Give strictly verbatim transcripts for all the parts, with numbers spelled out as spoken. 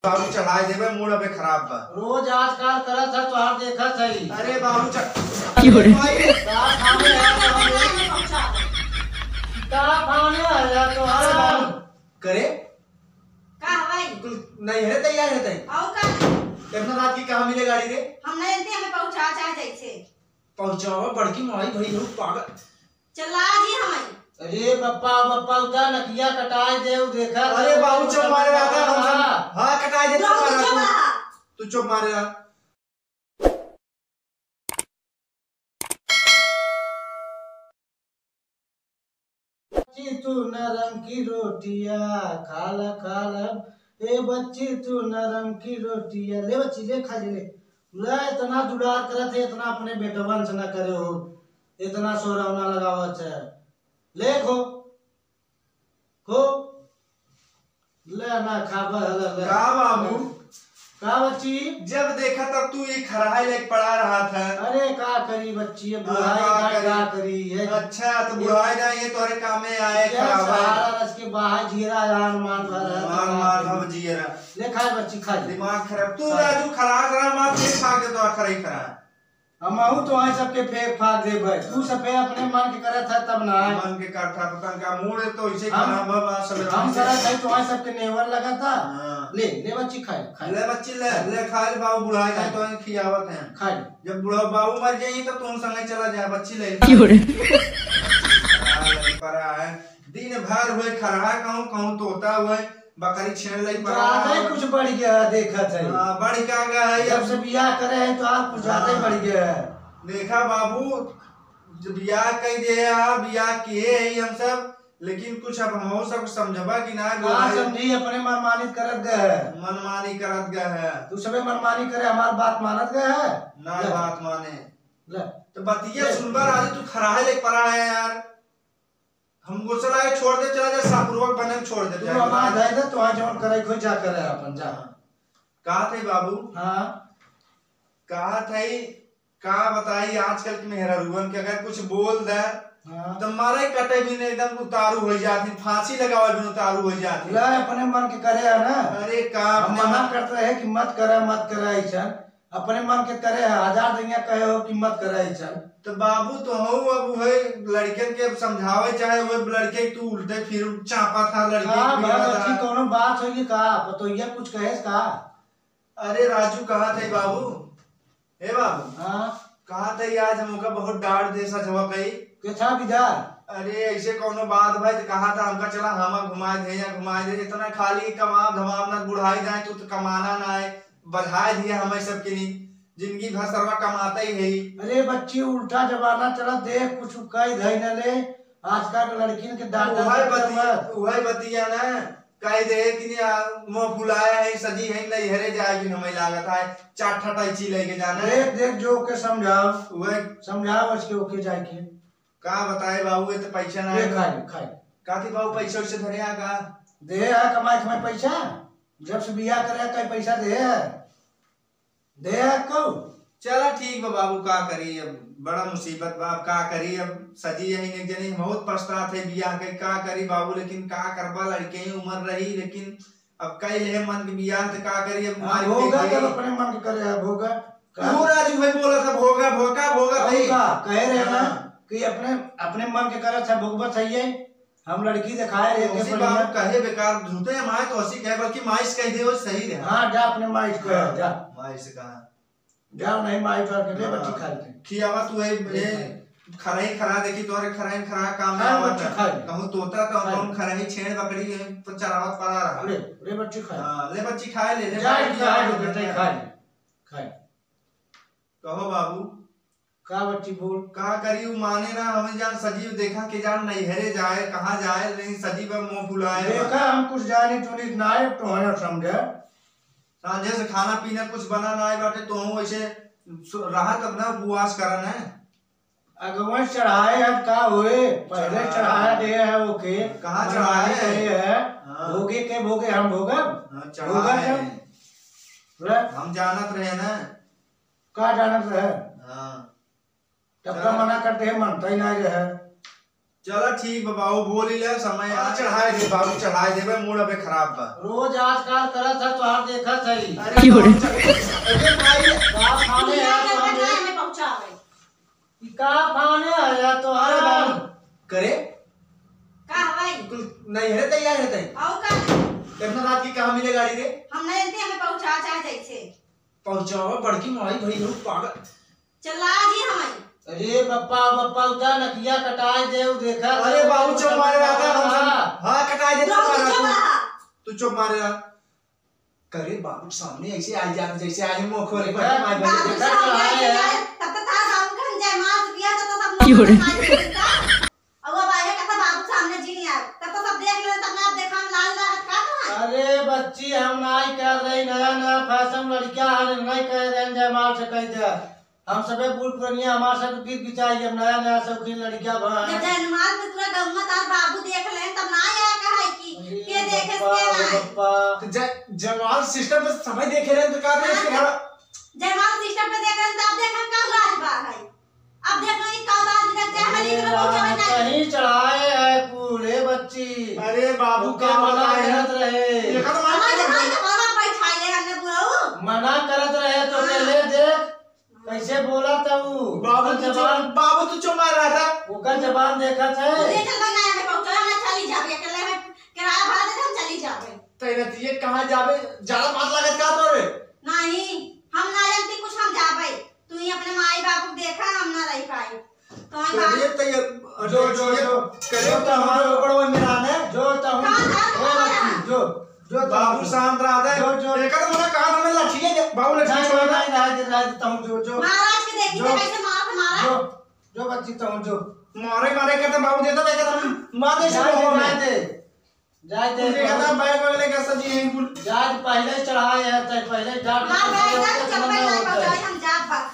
बाबू चढ़ाए देबे, मूड अबे खराब बा। रोज आजकल करत है, तोहार देखत है। अरे बाबू चढ़-, क्यों रे? का खाने आया है? का खाने आया तोहार? अरे बाबू, करे? का हवाई? कुल नैहरे तैयार है तई। आऊ का? इतना रात की कहाँ मिले गाड़ी रे? हम नहीं जानते, हमें पहुँचा चाहे जैसे। पहुँचावा, बड़की माई भई हो पागल। चला जी हमें। अरे बप्पा, बप्पा, उता नकिया कटाए दे, उ देखा अरे तो बाबू, चुप मारे रहा था, हम सब। हाँ। हाँ, कटाए दे, चुप मारे रहा तू। तू चुप मारे रहा। बच्ची तू नरम की रोटिया, खा ला, खा ला। ए बच्ची तू नरम की रोटिया। ले बच्ची, ले खा ले, ले। ले, इतना दुलार करत है, इतना अपने बेटवन से ना करे हो, इतना सोरौना लगावत है। ले खो, खो। ले ना खाबा, ले, ले। का बाबू? का बच्ची? जब देखा तब तू ये खराहे लेके पड़ा रहा था। अरे का करी बच्ची, अब हाँ, बुढ़ाई का का करी? का करी है? अच्छा, तो ये बुढ़ाई ना ये तोरे कामे आए, ये खराब है। सारा रस के बाहर जियरा, जान मान भर है, मान, खराब मान है। हम जियरा। ले खाए बच्ची, खा ले। दिमाग खराब। तू खा ले। राजू खराब, खराब मार, फेंक फाक दे तो खराई खराब। हमहू तोहई सबके फेंक फाक देबै। तू सबे अपने मन के करत है तब ना। मन के करत है, पता न का मूड है तो इसे हम, खराब है, बात सब हम करत है, तोहई सबके नेवर लगत है। हाँ। ले, ले बच्ची खाए, खाए। ले बच्ची ले, ले खा ले बाबू, बुढ़ा जाए हाँ। तो खियावत है। खा ले। जब बुढ़ा बाबू मर जाई तो तुम संगे चला जाए, बच्ची ले। क्यों रे? खराब लगी पड़ा है। दिन भर हुए खरहा कहूँ, कहूँ तोता हुए, बकरी छेड़ लई पड़ा ज्यादा ही है। कुछ बढ़ गया है, देखत है। हाँ, बढ़ क्या गया है? जब से बियाह करे है तो आप कुछ ज्यादा ही हाँ। बढ़ गया है। देखा बाबू, जब बियाह कई दे है, बियाह किए है हम सब, लेकिन कुछ अब हमहू सब समझबा कि ना, का बुढ़ाई समझी, अपने मनमानी करत गए है। मनमानी करत गए है। तू सबे मनमानी करे, हमार बात मानत गए है। ना ले। बात माने। ले। तो बतिया ले। सुनबा राजू, तू खराहे लेके पड़ा है यार। हम गुस्सा लागे छोड़ दे, चला जा, सापुरवा बने में छोड़ दे, तू जाए। हमार दे दे, तोहार जवन करे खोई जा करे अपन, जा। हाँ। कहा थे बाबू? हाँ। कहा थे, का बताई आजकल के मेहरारुअन के अगर कुछ बोल दे, हाँ। तो मारे कटे भी नहीं, एकदम उतारू हो जाती, फांसी लगावे भी उतारू हो जाती। ले, अपने मन के करे है ना। अरे का हम अपने मना मन करत रहे कि मत करे, मत करे ऐसन। अपने मन के करे है, हजार जगह कहे हो कि मत करे ऐसन। तो बाबू, तोहू अब उहे लड़कन के समझावे चाहे, उहे लड़के तू उल्टे फिर चापा था, लड़के हाँ, के भाई, बिगड़ा बच्ची, था। कौनो बात होई का? पतोहिया कुछ कहेस का? अरे राजू, कहा थे बाबू, हे बाबू, हाँ? कहा थे आज हमका बहुत डांट दे सजवा कई। के था विदा? अरे ऐसे कौनो बात भाई, तो कहा था हमका चला हमा घुमाए दे या घुमाए दे, इतना खाली कमाब धमाब ना बुढ़ाई जाए, तू तो कमाना ना है। बधाई दिया हमें सबके नी, जिंदगी भर सरवा कमाता ही है। अरे बच्ची, उल्टा जमाना चला, देख कुछ कई धई न ले, आजकल के लड़किन के डांटा उहै मत बतिया, करवा। उहै बतिया ना, कह दे कि नहीं, आ, मुंह फुलाया है, सजी है, नैहरे जाए बिन हमें लागत है, चार ठा टैची लेके जाना है। देख, देख, जो के समझाओ, उहै समझाओ, उसके ओके जाए के। का बताए बाबू, ये तो पैसा ना ले, है। खा ले, खा ले। काथी बाबू, पैसा वैसे धरे आ का? दे आ, कमाए, कमाए पैसा, जब से बियाह करे, कई पैसा दे आ। दे आ कऊ। चला ठीक बा बाबू, का करी अब, बड़ा मुसीबत बा, अब का करी, अब सजी यही एक जनी बहुत पछतात है बियाह के, का करी बाबू, लेकिन का करबा, लड़के ही उम्र रही, लेकिन अब कई ले मन के बियाह तो का करी, अब हाँ, मार भोगा के जब अपने मन के करे है, भोगा। का? तू राजू भाई बोला था भोगा, भोगा, भोगा भाई। का? कहे रहे ना हाँ। कि अपने, अपने मन के करे था, भोगबा सही है। हम लड़की देखाए रहे थे उसी बढ़िया। बाबू कहे बेकार, झूठे हम आए तो उसी कहे, बल्कि माइस कह दे, वो सही रहे। हाँ, जा अपने माइस कहे, हाँ, जा। माइस कहा। जा, नहीं माइस और के, ले हाँ। बच्ची खा ले। खियावा तू है, ले ये खा। खराई खरा देखी, तोहरे खराई खरा काम खा ना बच्ची, आवता। खा ले। कहूँ तोता तो खा ले। कौन खराई छेड़ बकरी है, तो चरावत पड़ा रहा। ले, ले बच्ची खा ले। हाँ, ले बच्ची खाए ले, ले जा, बच्ची खा ले, खा ले। खा ले। कहो बाबू। का बच्ची बोल? का करी, उ माने ना, हमें जान सजीव देखा के जान नैहरे जाए, कहाँ जाए, लेकिन सजीव अब मुंह फुलाए बा। देखा, हम कुछ जानी टुनी ना है, तो है समझे। सांझे से खाना पीना कुछ बना ना है बाटे, तो हम वैसे सु-, रहा तब ना उपवास करन है। अगवन चढ़ाए अब का होए, पहले चढ़ाए। चढ़ाए दे है ओके। कहाँ मनमानी चढ़ाए? करे है। हाँ। भोगे के भोगे हम भोगब? हाँ, भोगब चढ़ाए। जब। ले। हम जानत रहे ना। का जानत रहे? हाँ। तब का चला। मना करते हैं, मनता ही नहीं रहे। चला ठीक बा बाबू, बोली ले समय आ। चढ़ाए दे बाबू, चढ़ाए दे बे, मूड अबे खराब बा। रोज आजकल करत है, तोहार देखत है। अरे बाबू, चढ़-, अरे भाई, का खाने यार, का खाने? में पहुंचावे। ई का खाने है यार तोहार? अरे बाबू, करे? का हवाई? कुल नहीं है तैयार है तै? और का? इतना रात की कहाँ मिले गाड़ी रे? हम नहीं जानते, हमें पहुंचा चाहे जैसे। पहुंचावा, बड़की माई भई हो पागल। चला जी हमारी। अरे बप्पा, बप्पा, उता नकिया कटाए दे, उ देखा। अरे बाबू, चुप मारे रहा था, हम सब। हाँ। हाँ, कटाए दे, चुप बाबू, मारे चुप रहा। रहा। तू चुप मारे रहा। करे बाबू के सामने ऐसे आ जाते, जैसे आए मुंह खोले, देखा, बड़की माई भई, बाबू देखा, सामने चढ़ाए ऐसे है। आए, तब तो था बाबू का हम जयमाल किया, तब तो सब लोग क्यों रे? दिखाई देता। अब वो बाहर कहता, "बाबू सामने जी नहीं आए।" तब तो सब देख लेते, तब ना आप देखा, हम लाज लागत का तो है? अरे बच्ची, हम नाई कर रही, नया नया फैशन लड़कियां हैं, नहीं कह रहे हैं जयमाल से कह दे। हम सबे बूढ़ पुरनिया, हमारे सब बीत बिचाई, हम नया नया शौकीन लड़कियां बा। जब जयमाल में पूरा गौवा तार बाबू देख ले, तब ना आया कहा है कि अरे के देखे बप्पा, के ना आए। बप्पा। तो जय-, जयमाल सिस्टम पे सबै देखे रहे तो का हाँ, देखे तो घर? जयमाल सिस्टम पे देख रहे तो आप देख हम का लाज बा है। अब देख लो, ई का बात बिगड़ गया, हमें अरे लिख लो, राम, क्या बताएं? कहीं चढ़ाए है फूल, हे बच्ची। अरे बाबू, ओके, का मना बताएं? करत रहे। देखा तो हमारे मार भाई के बाबा बैठाई ले हमने बुलाऊ। मना करत रहे तो हाँ। के ले देख, कैसे बोला था वो? बाबू ओकर तू जबान, चुप, बाबू तू चुप मार रहा था। ओकर जबान देखत है। तू ले चल बंगाया में पहुंचो, हम चली जाबे, अकेले में किराया भाड़ा दे दे, हम चली जाबे। तै रतिये कहाँ जाबे? ज्यादा बात लागत का तोरे? नहीं, हम ना जानती कुछ, हम जाबे। तू ही अपने माई बाबू के देखा, हम ना रह पाई। तो हम चलिए, बात तो ये जो, जो, जो, करे जो तो हमारे ऊपर वो मेरा है। जो तो हम, कहाँ जा, ओ कहाँ बच्ची, जा? जो, जो तो बाबू हम, शांत रहा दे। जो, जो। एक तो मना कहा था, मैं लाठी है, बाबू लाठी नहीं, छोड़ दे। नहीं, नहीं, नहीं, नहीं, तो हम जो, जो। महाराज के देखी जो, थे कैसे मार मारा। जो, जो बच्ची तो हम जो। मारे, मारे करते बाबू देता, देता हम मार दे जाए इसको दे, हमें। जाए दे। जाए दे, तू देखा था, बैग वैग लेके सजी हैं कुल। जाए, पहले ही चढ़ाए हैं, तय पहले ही डांट मार दे, बैग ना, चल, बैग ना, होता है। पहुंचाए, हम जाब बस।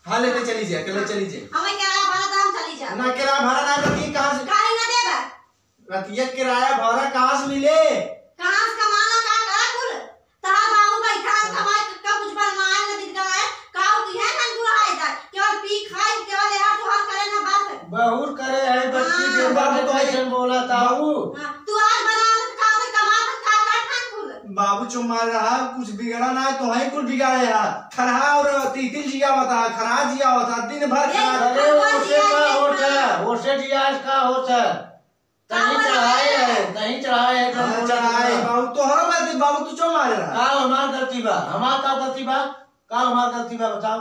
हाँ, ले, ले चली जाए, ले चली जाए। हमें किराया भरा तो हम चली जाब। ना, किराया भरा ना, तो ये कहाँ से? काहे ना देबा? रतिया किराया भरा कहाँ से मिले? कहाँ से कमाना, का करा कुल? तहार बाबू बैठा है, कमाए, का कुछ बनवाए, न बिगड़ाए, का होती है, ना बुढ़ाए जाए। केवल पी खाए, केवल यहाँ तोहार करे ना बस। बहुत करे है, बच्ची हाँ। के बाबू तो ऐसे बोला था ऊ। हाँ, तू आज बना मत, खा मत, कमा मत, खा, खा, खा, खुद। बाबू चुप मार रहा, कुछ बिगड़ा ना है, तो है कुल बिगाड़े है। खरहा और तितिल जिया बता, खरहा जिया बता, दिन भर ये खरहा। अरे, खरहा ओसे जिया का है, होता है? ओसे जिया का होता है? कहीं चढ़ाए है, कहीं चढ़ाए है, तो हाँ, बोला चढ़ाए, था। बाबू, तोहरा गलती, बाबू, तू चुप मारे रहा। का हमार गलती बा? हमार का गलती बा? का हमार गलती बा, बताओ?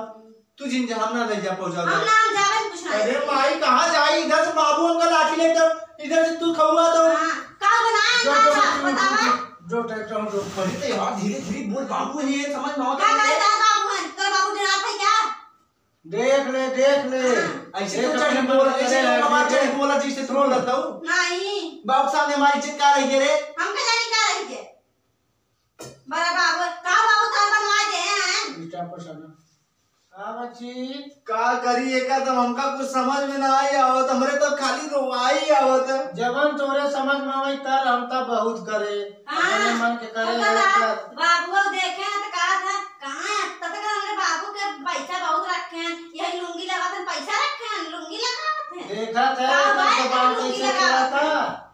तू जिन जा, हम ना ले जा, पहुंचा हम दे। ना, हम जावे, कुछ ना। अरे माई, कहाँ जाई? इधर से बाबू हमका लाठी लेके, इधर से तू खौआ तो। हाँ, का बनाए, जो, का जो, बा-, जो, बतावा? जो, जो, जो, जो, जो। अरे तो यार, धीरे, धीरे बोल, बाबू है ये, समझ में आवत का है? का, का बाबू है? तो बाबू डरात है क्या? देख ले, देख ले। हाँ। ऐसे देख तो चढ़ अपने बोला, मन ऐसे करे तो है, बाबा देख। चढ़ बोला, जैसे तू बोलत हऊ। नहीं। बाप सामने हमारी इज्जत का रही है रे? हम का जानी का रही है? बड़ा बाबू, का बाबू तार बनवा दे हैं? बेटा पसंद। का बच्ची? का करी एका, तब हमका कुछ समझ में ना आई आवत, हमरे तो खाली रोवाई आवत। जवन तोरे समझ में आवई कर, हम तब बहुत करे। हाँ, अपने मन के करे हम तो है बात, कर। बाबुओ देखे हैं तो कहा था, "कहाँ है? तब तक हमरे बाबू के पैसा बहुत रखे हैं, यही लुंगी लगावत हैं, पैसा रखे हैं, लुंगी लगावत हैं।" देखा था, का तो बात जबान लुंगी कैसे लगावत चला था? हैं?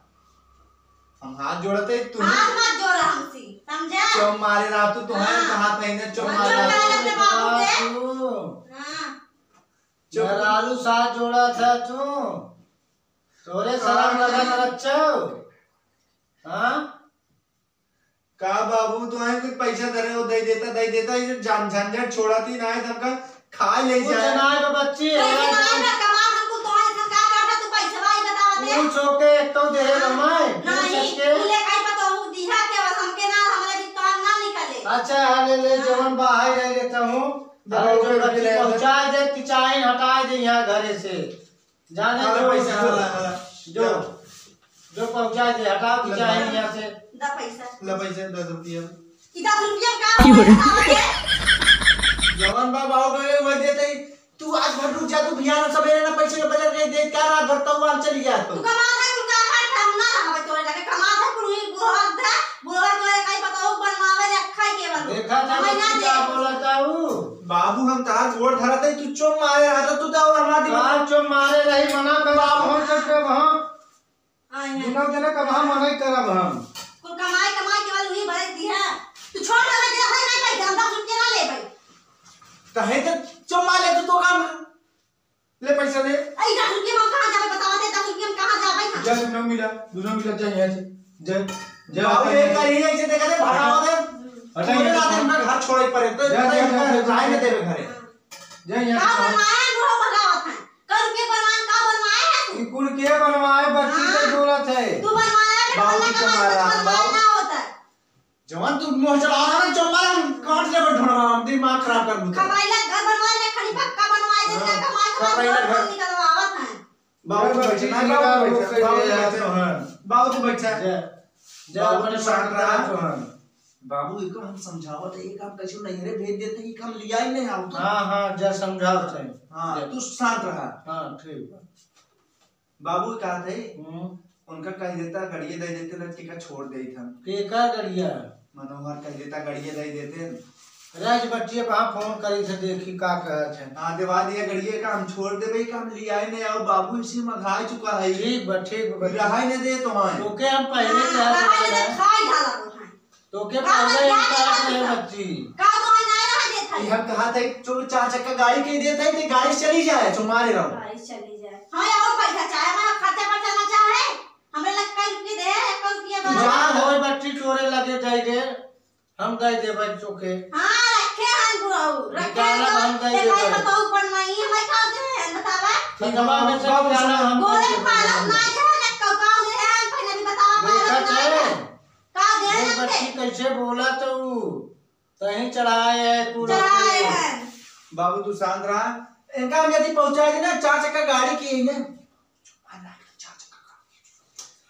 हम हाथ जोड़त है, तू हाथ मत जोड़ा हमसे, समझा? चुप मारे रहा तू, तो है हाँ। तो हाथ नहीं ने, चुप हाँ, मारे चुप रहा मारे तू। अपने बाबू के। तू। हाँ। चुप। मेहरारू साथ जोड़ा था तू, तोरे हाँ। शरम लगा था बच्चो। हाँ? का बाबू, तोहे कुछ पैसा धरे हो, दे देता, दे देता, ये जान झंझट छोड़ा थी ना, हमका खाए ले कुछ जाए। ना है बच्ची, पैसे है ना है ना, कमा हम कुल तोहे इतना का करता, तू पैसे भाई बतावत है? पूछ होके एक तो दे हाँ, रमाए, पूछ नहीं, के। तू ले खाई पतोहू दिहा के बस हमके ना, हमरे भी तोहार ना निकले। अच्छा, हाँ, ले, ले, हाँ। जवन बाहर ले लेता हूँ, हाँ, अरे जो ओके, बच्ची ले ले। पहुँचाए दे, तिचाइन हटाए दे यहाँ घरे से। जाने हाला दो पैसा, उसको। हाला, हाला। जो, जा। जो पहुँचा दे, हटाओ, ले चाहे भाई। यहाँ से। दा पैसा। ले पैसा, दस रुपया। कि दस रुपया का क्यों रे? होता है? जवन बा, बाबू के वही देते ही। तू आज भर रुक जा, तू बिहान सवेरे ना पैसे के बजट नहीं दे, क्या रात भर तौआन चली गया तो? तू कमा था, तू का खाए, हम ना रहबे तोरे लगे, कमा था, कुल ही बुढ़वा था, बुढ़वा तोरे कहीं बताओ, बनवावे ले, खाए के बन। देखा था, हमें ना बच्ची का दे। बोला था ऊ? बाबू, हम तार गोड़ धरत है, तू चुप मारे रहा था, तू तो और हमार काल चो मारे रही, मना करा, पहुँच चुके वहाँ। आए हैं। दुनो जने कब हम मना करब हम? कुल कमाई, कमाई केवल उही भरे दी है। तू छोड़ दे, मैं रहे नहीं भाई, हम दस रुपये ना ले भाई। कहे तो चो मार ले, तू तो काम ले, पैसा दे। अई दस रुपये में हम कहाँ जाबे, बतावा दे, दस रुपये में कहाँ जाबे हम? जा, दुनो मिला, दुनो मिला, जा यहाँ से। जा, जा, बाबू, जा, ये जा। करिए, ऐसे देखा दे, भगावा दे। हटा, पूरे यहाँ रात से। इनका घर छोड़े पड़े, तो जा, इनका जा, जा, इनका जा, जा। राय न देवे घरे। जा यहाँ का से। बनवाए हैं, बुढ़ऊ भगावत हैं? कल के बनवाए, का बनवाए हैं तू? ई कुल के बनवाए, बच्ची से हाँ। जरूरत है। तू बनवाए, बाबू बनवाए, के मारा, बनवाए बाबू। ना होता है। जवान तू मुँह चला रहा है, चुम्मा हम काट लेबे ढोड़वा, हम दिमाग खराब कर दूँ। खपाइला घर बनवाए ले, खड़ी पक्का बनवाए दे, हाँ, कमाई खपाइला घर। निकलवावत हैं। बाबू घर बैठे, बच्ची ना, निकाल बाबू रोक बैठे, के बाबू ले बैठे, आते हैं। बाबू तू बैठा। जा, जा, बाबू अपने तू शांत शांत रहा। रहा, चौहान। बाबू, इको हम समझावत है, एक काम कैसे नैहरे भेज देते, एक हम लिया ही नहीं आवत। हाँ, हाँ, जा समझावत है। हाँ, जा। तू शांत रहा। हाँ, ठीक बा। बाबू कहत है, हम्म। उनका कह देता, गड़िया दे देते, न टिकट छोड़ देत हम। केका गड़िया? मनोहर कह देता, गड़िया दे देते। राज बच्चिया बा, फोन करी से देखी का कहत है। हाँ, देवा दिया गड़िया का, हम छोड़ देबे का, हम लियाए नहीं आओ, बाबू इसी मघाए चुका है। ठीक बा, ठीक बा। रहाई नहीं दे तो हाँ। तोके हम पहले हाँ, कहत रहे। खाई डाला तो है। तोके का पहले बतिया इनकार नहीं रहे करता? बच्ची। का तो है, नहीं रहा देत है। ये हम कहा था, जो चार चक्का गाड़ी के देत है, तो गाड़ी चली जाए, जो मारे रहो। गाड़ी चली जाए। हाँ, और पैसा चाहे, हमारा खर्चा बर्चा ना चाहे। हमरे लग कई रुपये दे, एक रुपया तू बा। जा होए बच्ची, तोरे लगे जाई दे, हम दे दे बच्चों के। हाँ, रखे हैं बुढ़ऊ, रखे हैं निकाला तो हम दे दे देखा बच्ची। बताऊ पर नहीं, हमें का दे हैं, बतावा। ठीक है, बाबू, में से बाबू, निकाला सुनो। हम बोले दे दे पालक बच्ची। ना दे हैं, कौ का दे हैं, पहले भी बतावा, देखा पालक ना चाहे? दे हैं। का दे देख हैं बच्ची, हमके? कैसे बोला तो ऊ? तहीं चढ़ाए है पूरा चढ़ाए तेल। है। बाबू, तू शांत रहा। इनका हम यदि पहुंचाए दी ना, चार चक्का गाड़ी की है ना।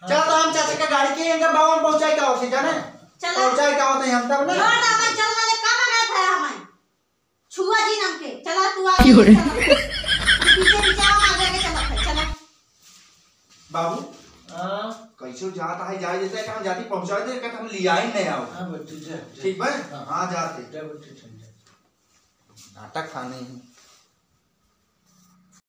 हाँ। चल, तो हम चार चक्का गाड़ी की, इनका बाबू हम पहुंचाए क्या होती जाने? चला। पहुंचाए क्या होते हैं हम तब ना? छोड़ दे, मैं चल वाले का मना था हमें। छुआ जी नाम के, चला तू आगे क्यों रे? चला। पीछे पीछे हम आगे आगे चला, चला। बाबू, हाँ? कैसे जाता है, जाए देता है, कहाँ जाती पहुँचा दे, कहते हम लिया ही नहीं आओ। हाँ, बच्ची, जा, जा। ठीक बा? हाँ। हाँ, जाते। जा, बच्ची, चल, जा। नाटक खाने ही।